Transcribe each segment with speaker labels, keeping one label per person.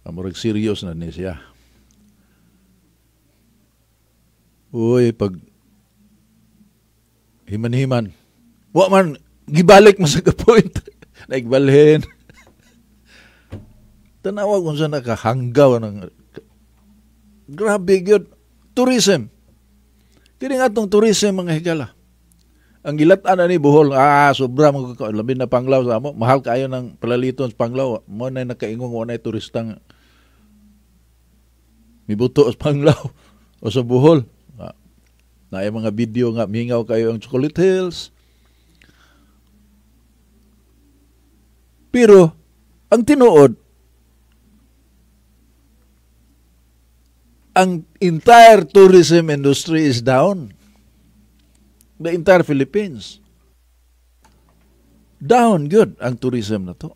Speaker 1: Murag serious na ni siya. Uy, pag himan-himan, wa man, gibalik mo sa ka-point. Naigbalhin. Tanawa kung saan nakahanggaw ng grabe gyud tourism. Kini nga atong tourism, mga higala. Ang gilat-an ni Bohol, sobra mga labi na Panglao sa amo, mahal kaayo ng palaliton sa Panglao. Mo na nakaingong wa na turistang mibuto sa Panglao o sa Bohol. Naay mga video nga mingaw kayo ang Chocolate Hills. Pero ang tinuod, ang entire tourism industry is down. The entire Philippines. Down good ang tourism na to.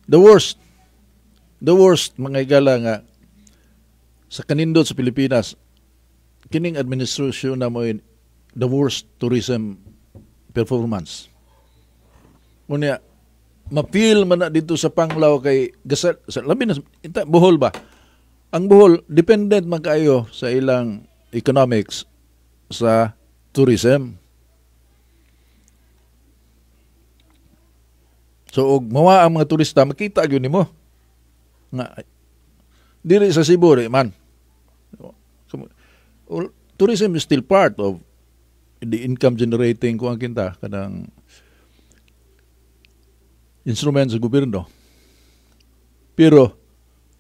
Speaker 1: The worst. The worst, mga igala nga, sa kanindot sa Pilipinas, kining administrasyon na mo the worst tourism performance. Unya, mapil man na dito sa Panglao kay gasal, sa, labi na, ita, Bohol ba? Ang Bohol, dependent man kayo sa ilang economics sa tourism. So, og mawa ang mga turista, makita gyud nimo nga diri sa Cebu ri man. Tourism is still part of the income generating kuang kinta kanang instrument sa gobyerno. Pero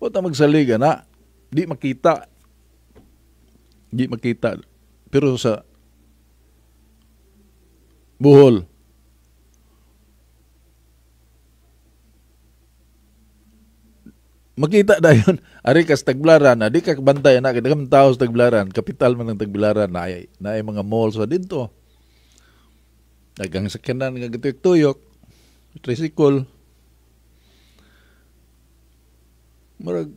Speaker 1: wa ta magsaliga na, di makita. Di makita. Pero sa Bohol, makita dayon ari kas Tagbilaran, di ka bantay na kay daghang tao sa Tagbilaran, kapital man ng Tagbilaran, naay mga malls pa didto. Daghang sakyanan nga gituyok-tuyok, tricycle. Murag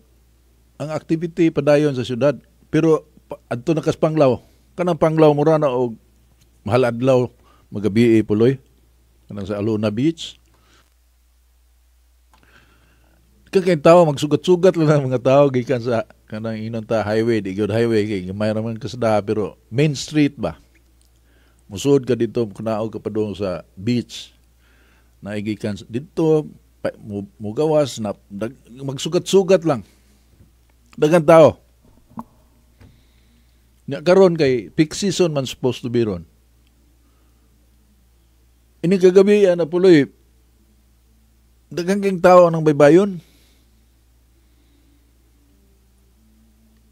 Speaker 1: ang activity padayon sa syudad, pero adto na kas Panglao. Kanang Panglao mura na og mahal adlaw magabi puloy kanang sa Alona Beach. Kay tao magsugat-sugat lang ang mga tao gikan sa kanang inon ta highway, di gyud highway kay gamay ra man kasada, pero main street ba. Musod ka dito, kunaog ka padung sa beach. Naigikan dito mugawas na magsugat-sugat lang. Daghang tao. Nya karon kay peak season man supposed to be ron. Ini kagabi ana puloy daghang king tao ang baybayon.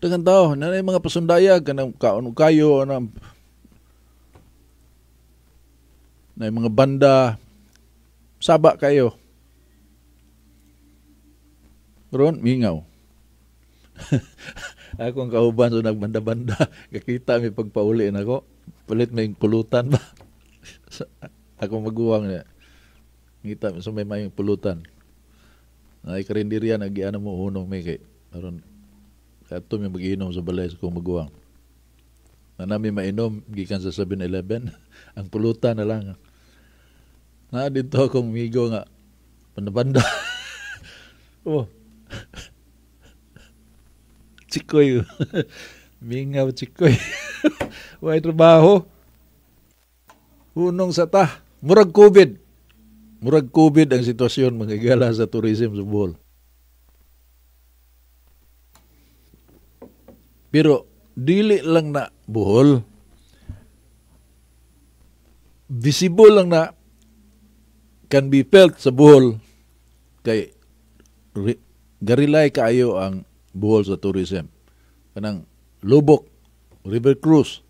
Speaker 1: Daghang tao, nanay mga pasundayag kanang kaon kayo anang na mga banda saba kayo. Ron mingaw. Akong kauban so nagbanda-banda, kakita mi pagpauli nako. Palit may pulutan ba. Akong maguwang niya. Ngita so may mayong pulutan. Nay karinderya nagiana mo hunong may kay aron kadto mi mag-inom sa balay sa akong maguwang. Na nami mainom gikan sa 7-Eleven. Ang pulutan na lang. Na dito akong migo nga banda-banda. Oh. Chikoy. Mingaw chikoy. Way trabaho. Hunong sa ta. Murag COVID. Murag COVID ang sitwasyon mga higala sa tourism sa Bohol. Pero dili lang na Bohol. Visible lang na can be felt sa Bohol kay garilay kaayo ang Bohol sa tourism. Kanang Lubok, river cruise.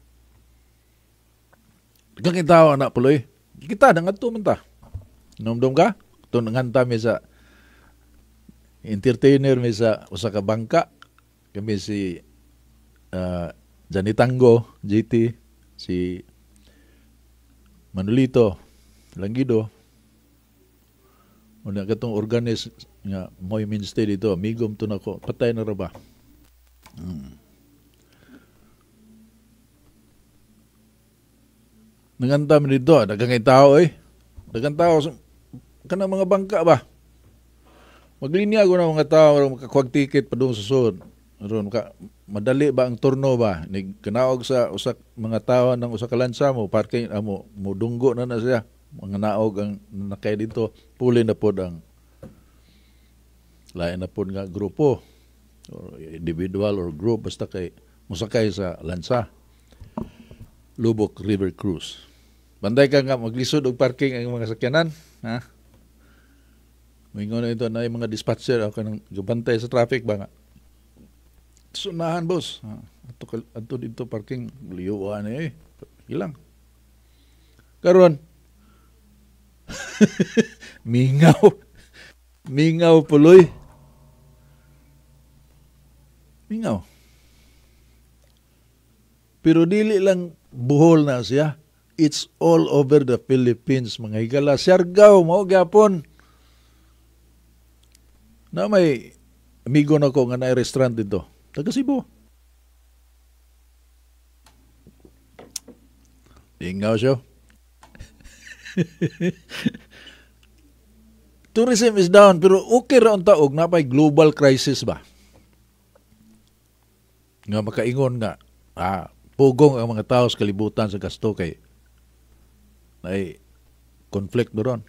Speaker 1: Daghang tao ana puloy. Kita nangadto man ta. Nomdom ka? Ito nanganta mi sa entertainer mi sa usa ka bangka. Kami si Johnny Tango, GT, si Manolito Langido. Una katong organist nga mo'y mainstay dito, amigom to nako, patay na ra ba? Nanganta mi dito, daghang tao eh. Daghang tao kanang mga bangka ba? Maglinya ko na mga tao makakuhag ticket padung sa sud. Aron maka madali ba ang turno ba? Nig kanaog sa usa mga tawo ng usa ka lansa mo parking mo mudunggo na na siya. Mga naog ang nakay dito, puli na pod ang lain na pod nga grupo or individual or group basta kay mosakay sa lansa. Lubok River Cruise. Banday ka nga maglisod og parking ang mga sakyanan, ha? Moingon na ito na yung mga dispatcher ako nang gabantay sa traffic ba nga. Sunahan, boss. Ha? Ato dito parking liyuan eh. Ilang. Karon mingaw. Mingaw puloy. Mingaw. Pero dili lang Bohol na siya. It's all over the Philippines, mga higala. Siargao, mao gyapon. Na may amigo na ko nga na restaurant dito. Taga Cebu. Ingaw siya. Tourism is down, pero okay ra unta og napay global crisis ba? Nga makaingon nga, pugong ang mga tao sa kalibutan sa gasto kay nay conflict doon.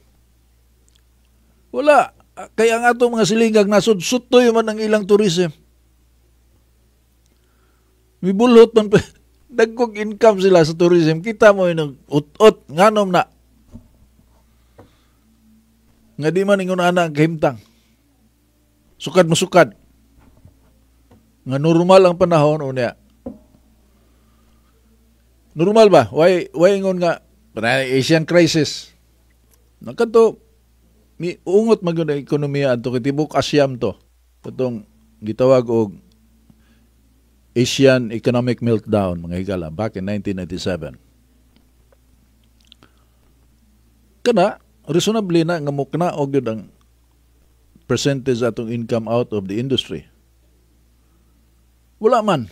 Speaker 1: Wala. Kaya ang atong mga silingag nasod, sutoy man ang ilang tourism. Mibulot man pa. Dagkog income sila sa tourism. Kita mo yun, ut-ut, nganom na. Nga di man ingon ana ang kahimtang. Sukad mo sukad. Nga normal ang panahon, unya. Normal ba? Why ingon nga, Asian crisis. Nagkanto, mi ungot man gyud ang ekonomiya adto kay tibok Asyam to. Katong gitawag og Asian Economic Meltdown, mga higala, back in 1997. Kana reasonably na nga mukna og gyud ang percentage atong income out of the industry. Wala man.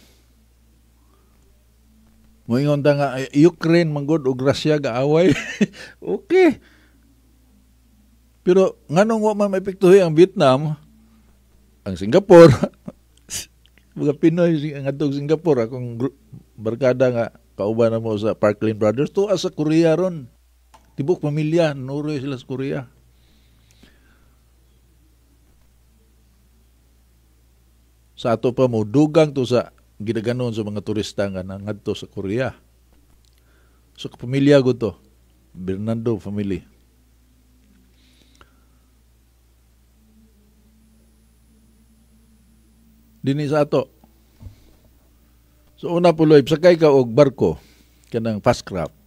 Speaker 1: Moingon ta nga Ukraine manggod og Russia gaaway. Okay. Pero nganong wa man maepektuhi ang Vietnam, ang Singapore, mga Pinoy ngadtong Singapore, akong barkada nga kauban na mo sa Parkland Brothers, tuwa sa Korea ron. Tibok pamilya, nuroy sila sa Korea. Sa ato pa mo, dugang to sa gidaganon sa mga turista nga nangadto sa Korea. So kapamilya ko to, Bernardo family. Dini sa ato. So una puloy, sakay ka og barko kanang fast craft.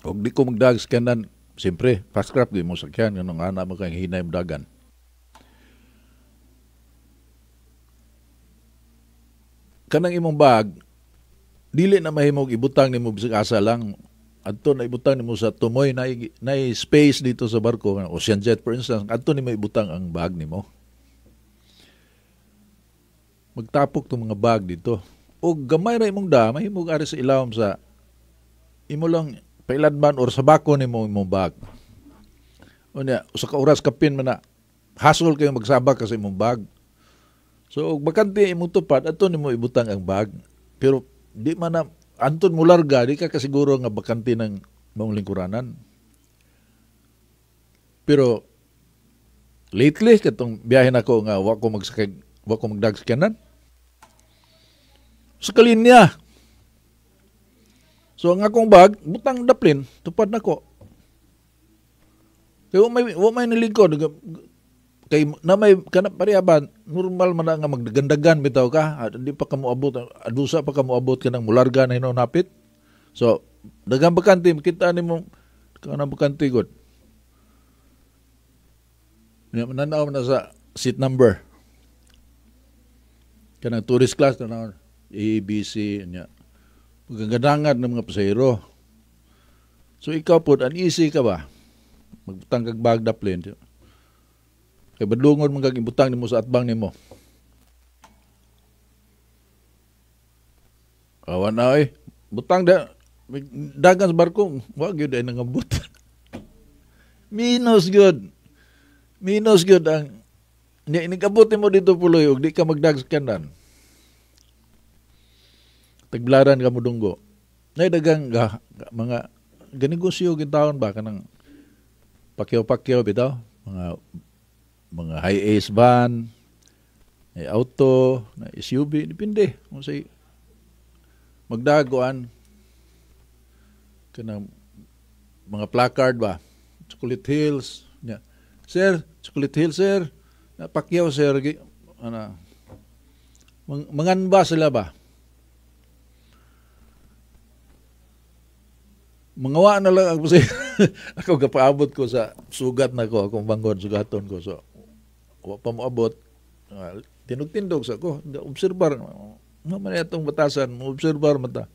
Speaker 1: Og di ko magdag sa kanan, siyempre fast craft di mo sakyan nganong ana mo kang hinay mo dagan. Kanang imong bag dili na mahimong ibutang nimo bisag asa lang. Adto na ibutang nimo sa tumoy, na space dito sa barko, Ocean Jet for instance, adto nimo ibutang ang bag nimo. Magtapok tong mga bag dito. O gamay ra imong da, mahimong ari sa ilawom sa imo lang pailadman or sa bako nimo imong bag. Unya, usa ka oras kapin man na hasol kayo magsabak ka sa imong bag. So og bakante imong tupad, adto nimo ibutang ang bag. Pero di man na anton mo larga, di ka kasiguro nga bakante ng maong lingkuranan. Pero lately katong biyahe nako nga wa ko magsakay, wa ko magdag sa kanan. Sa kalinya. So ang akong bag, butang daplin, tupad nako. Kay wa may nilingkod kay na may kana pareha ba normal man na nga magdagandagan bitaw ka, di pa ka moabot, adusa pa ka moabot kanang mularga na hinuon hapit. So daghang bakante makita nimo kanang bakante gud. Nanaw na sa seat number. Kanang tourist class na A, B, C, nya. Magagandangan ng mga pasahero. So ikaw po, uneasy ka ba? Magbutang kag bag daplin. Kay badlungon man kag ibutang nimo sa atbang nimo. Awan na eh. Butang da dagan sa barko, wa gyud ay nangabot. Minus gyud. Minus gyud ang Nya inigabot mo dito puloy og di ka magdag sa kanan. Tagblaran ka modunggo. Nay dagang mga ganegosyo gintawon ba kanang pakyaw-pakyaw bitaw, mga high ace van, may auto, na SUV, depende kung say magdagoan kanang mga placard ba, Chocolate Hills, nya. Sir, Chocolate Hills sir, na pakyaw sir, ana manganba sila ba? Mangawa na lang ako ako kapaabot ko sa sugat na ko, akong bangon, sugaton ko. So, wa pa moabot. Tinug-tindog sa ko. Obserbar. Nga man itong batasan, obserbar mata.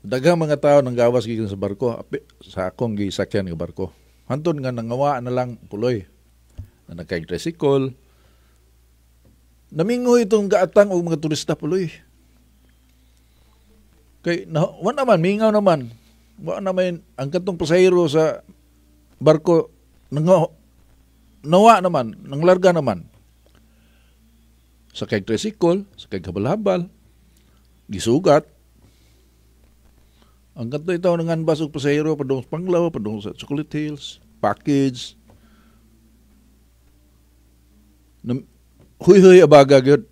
Speaker 1: Daghang mga tao nang gawas gikan sa barko, sa akong gisakyan nga barko. Hantod nga nangawa na lang puloy. Na nagkay-tricycle. Namingoy itong gaatang og mga turista puloy. Kay na, wa naman, mingaw naman. Wa naman ang katong pasahero sa barko nawa naman, nanglarga naman. Sa kay tricycle, sa kay habal-habal, gisugat. Ang kanto itaw nanganbas og pasahero padung sa Panglao, padung sa Chocolate Hills, package. Huy-huy abaga gyud.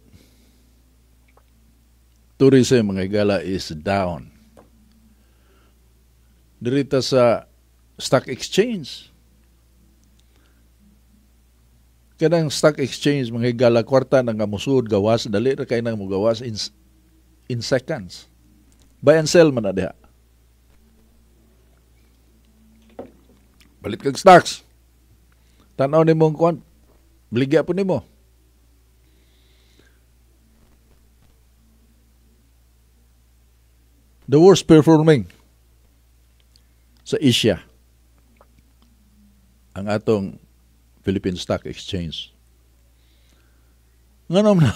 Speaker 1: Tourism, mga higala, is down. Dirita sa stock exchange. Kanang stock exchange, mga higala, kwarta nang musud, gawas, dali ra kay nang mugawas in seconds. Buy and sell man na diha. Balit kag stocks. Tan-aw nimo ang kuan, baligya po nimo. The worst performing sa Asia ang atong Philippine Stock Exchange. Nganom na,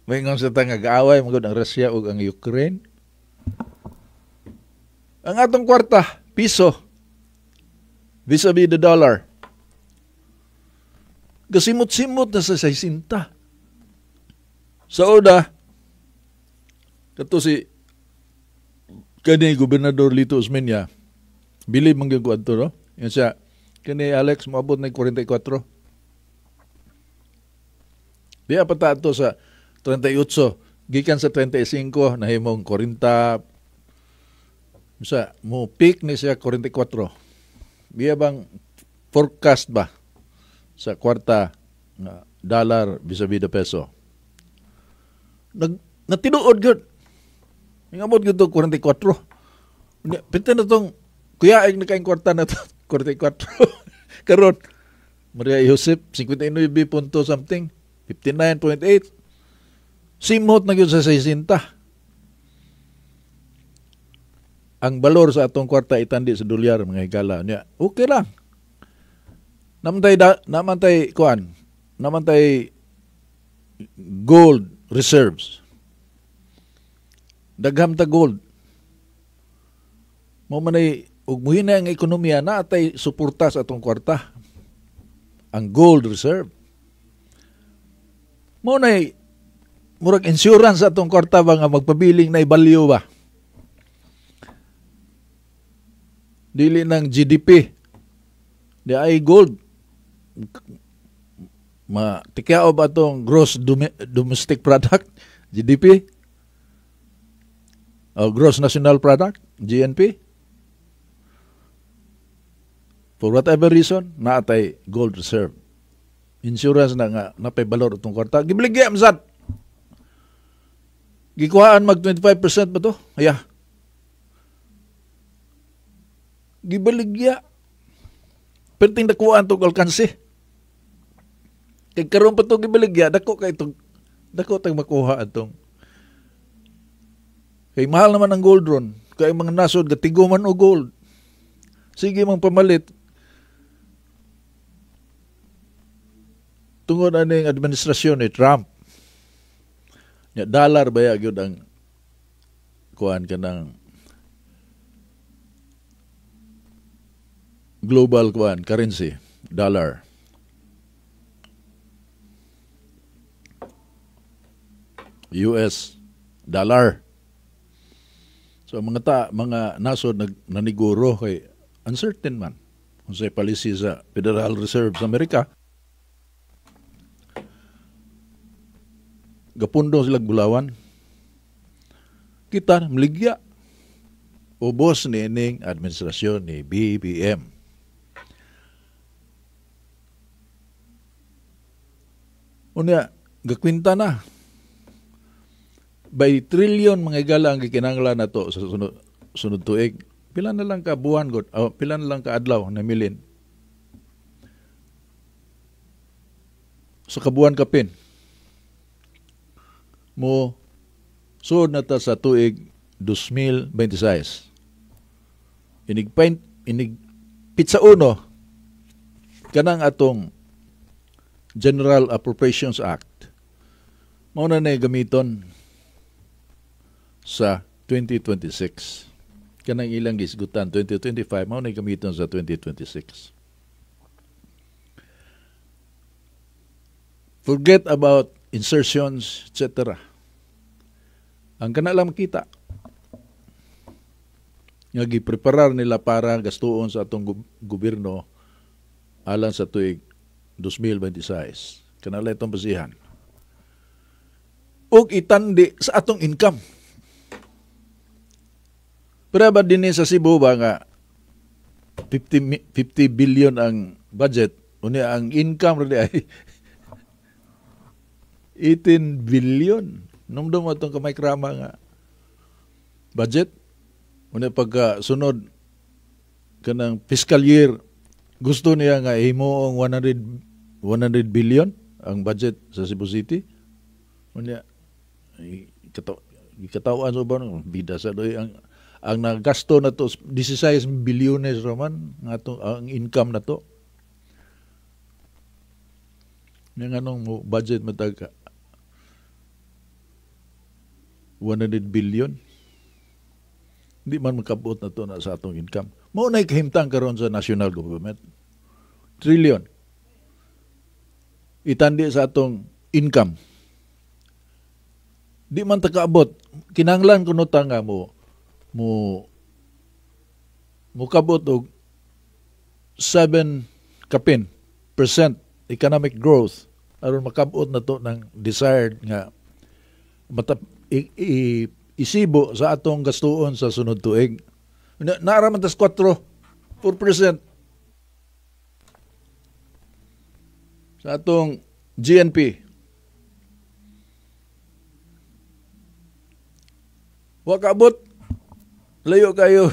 Speaker 1: may ngon sa tanga gaaway magud ang Russia ug ang Ukraine. Ang atong kwarta, piso, vis-a-vis the dollar, gasimot-simot na sa 60. Sa oda, kato si kani Gobernador Lito Osmeña, bilib man gyud ko adto, no? Yan siya, kani Alex, moabot na 44. Di pa ta adto sa 38, gikan sa 35 nahimong 40. Sa mo peak ni siya 44. Biya bang forecast ba sa kwarta nga dollar vis-a-vis the peso? Natinuod gyud. Ingamot gyud to 44. Pinta na tong kuyaig na kaing kwarta na to 44. Karon Maria Josep 59 punto something, 59.8. Simot na gyud sa 60. Ang balor sa atong kwarta itandi sa dolyar, mga higala niya. Okay lang. Namantay kuan, namantay gold reserves. Dagham ta gold. Mao man ay ug muhina ang ekonomiya na atay suporta sa atong kwarta. Ang gold reserve. Mao nay murag insurance sa atong kwarta ba nga magpabiling na value ba? Dili ng GDP. Di ay gold. Matikyaw ba atong gross domestic product, GDP? O gross national product, GNP? For whatever reason, naatay gold reserve. Insurance na nga, napay balor itong kwarta. Gibaligya, masad! Gikuhaan mag 25% ba to? Aya. Gibaligya. Perting dakuan itong alkansi. Kay karon pa to gibaligya, dako kay itong, dako tayong makuha itong. Kay mahal naman ang gold ron. Kay mga nasod, gatigo man o gold. Sige mang pamalit. Tungod aning administrasyon ni Trump. Nya dollar baya gyud ang kuan kanang global kuan currency, dollar. US dollar. So mga nasod naniguro kay uncertain man unsay policy sa Federal Reserve sa Amerika. Gapundo sila bulawan. Kita maligya. Ubos ni ining administrasyon ni BBM. Unya, gakwinta na. By trillion mga igala ang gikinahanglan nato sa sunod tuig. Pila na lang ka buwan god, oh, pila na lang ka adlaw na milin. Sa kabuan kapin. Mo suod na ta sa tuig 2026. Inig pitsa uno kanang atong General Appropriations Act. Mao na gamiton sa 2026. Kanang ilang gisgutan 2025 mao na gamiton sa 2026. Forget about insertions, etc. Ang kana lang makita nga gipreparar nila para gastuon sa atong gobyerno alang sa tuig 2026. Kana lang itong basihan. Ug itandi sa atong income. Pero ba din sa Cebu ba nga 50 billion ang budget, unya ang income rin ay 18 billion. Numdum mo itong kamay krama nga budget. Unya pagka sunod kanang fiscal year, gusto niya nga himuong 100 billion ang budget sa Cebu City. Unya gikatawan sa uban bida sa doy ang nagasto na to 16 bilyones raman nga to ang income na to. Nga anong budget matag 100 billion? Hindi man makabot na to na sa atong income. Mao na'y kahimtang karon sa national government. Trillion. Itandi sa atong income. Di man ta kaabot. Kinahanglan kuno ta nga mo mukabot og 7% economic growth aron makabot na to ng desired nga isibo sa atong gastuon sa sunod tuig. Naara man tas 4% sa atong GNP. Wa kaabot. Layo kayo.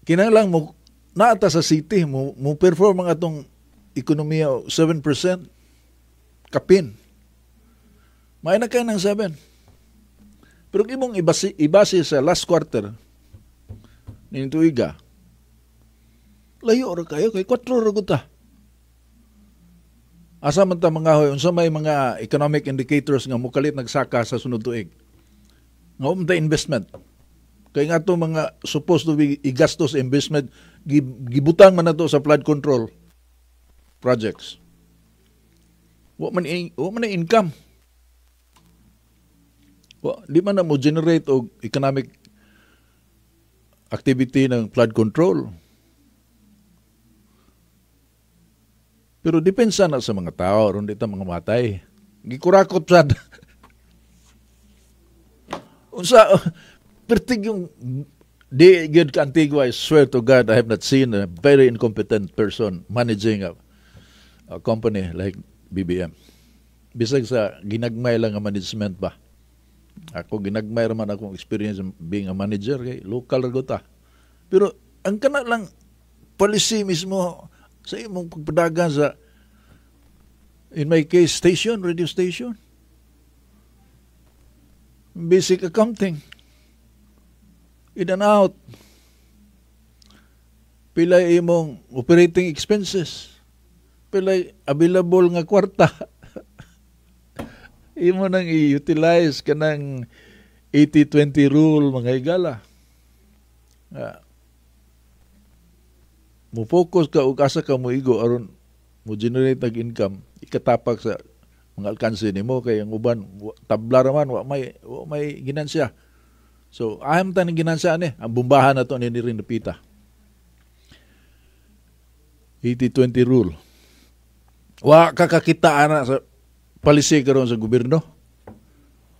Speaker 1: Kinahanglan mo naata sa city mo perform ang atong ekonomiya 7% kapin. May na kayo ng 7. Pero imong ibase sa last quarter ning tuiga, layo ra kayo kay 4 ra gud ta. Asa man ta mga hoy, unsa may mga economic indicators nga mukalit nagsaka sa sunod tuig? Nga unta investment. Kay nga to mga supposed to be igastos investment, gibutang man nato sa flood control projects. Wa man income. Wa di man na mo generate og economic activity ng flood control. Pero depensa na sa mga tao aron di ta mga matay. Gikurakot sad. Unsa pertig yung di gyud ka Antigua, I swear to God, I have not seen a very incompetent person managing a company like BBM. Bisag sa ginagmay lang ang management ba. Ako ginagmay raman akong experience being a manager kay local ra gud ta. Pero ang kana lang policy mismo sa imong pagpadagan sa, in my case, station, radio station. Basic accounting. In and out. Pila imong operating expenses. Pila available nga kwarta. Imo nang i-utilize kanang 80-20 rule, mga higala. Mo focus ka og asa ka mo igo aron mo generate nag income, ikatapak sa Mga alkanse nimo kay ang uban tabla ra man, wa may ginansya. So aham ta ning ginansya ani, ang bumbahan nato ni rin napita. 80-20 rule. Wa ka kakita ana sa policy karon sa gobyerno.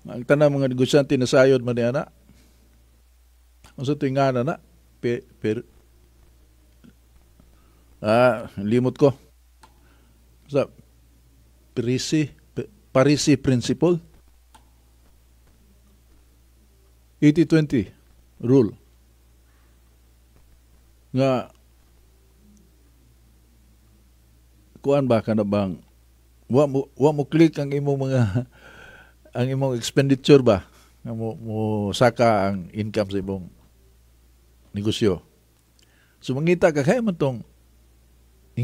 Speaker 1: Ang tanang mga negosyante nasayod man ni ana. Unsa to nga na? Per, limot ko. Sa Parisi Principle. 80-20 rule. Nga kuan ba kana bang wa mo click ang imong mga ang imong expenditure ba nga mo saka ang income sa imong negosyo. So mangita ka kay man tong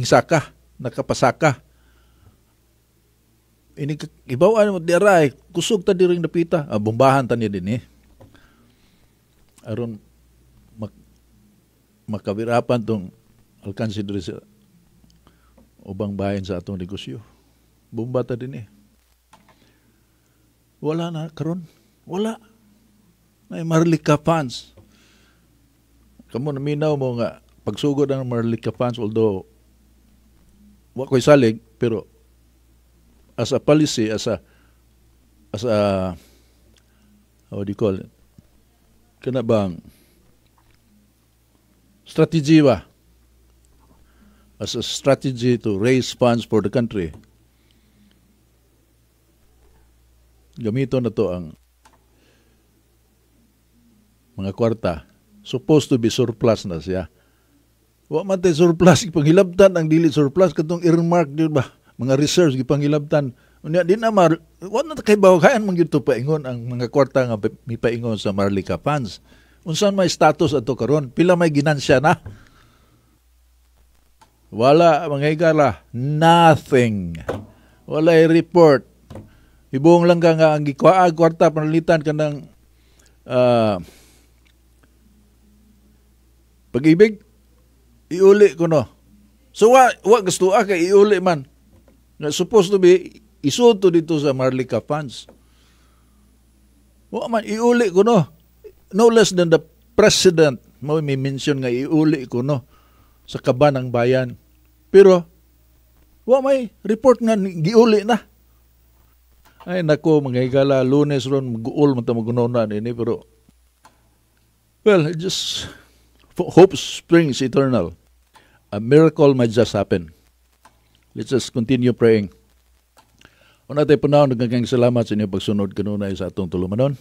Speaker 1: saka, nakapasaka. Ini ibaw-an mo dira ay kusog ta diring napita. Bombahan ta niya din eh. Aron makabirapan tong alkansi diri sa ubang bahin sa atong negosyo. Bomba ta din eh. Wala na karon. Wala. May Maharlika Funds. Kamo naminaw mo nga pagsugod ang Maharlika Funds, although wa ko'y salig, pero as a policy, as a how do you call it, kana bang strategy ba, as a strategy to raise funds for the country, gamito na to ang mga kwarta supposed to be surplus na siya. Wa man tay surplus, ipanghilabtan ang dili surplus, katong earmark di ba, mga reserves gipangilabtan. Unya di na mar wa na kay bawgayan man gyud to paingon ang mga kwarta nga mipaingon sa Maharlika Funds. Unsa may status ato karon? Pila may ginansya na? Wala, mga higala, nothing. Wala report. Ibong lang ka nga ang gikuha kwarta panalitan kanang Pag-IBIG, iuli ko no. So wa gusto kay iuli man. Nga supposed to be isuto dito sa Maharlika Funds. Wa man iuli ko no. No less than the president mo may mention nga iuli ko no sa kaban ng bayan. Pero wa may report nga giuli na. Ay nako, mga higala, Lunes ron guol man ta magunaw ini, pero well, it just hope springs eternal. A miracle might just happen. Let's just continue praying. Una tayo panahon, nagkagang salamat sa inyong pagsunod kanunay sa atong tulumanon.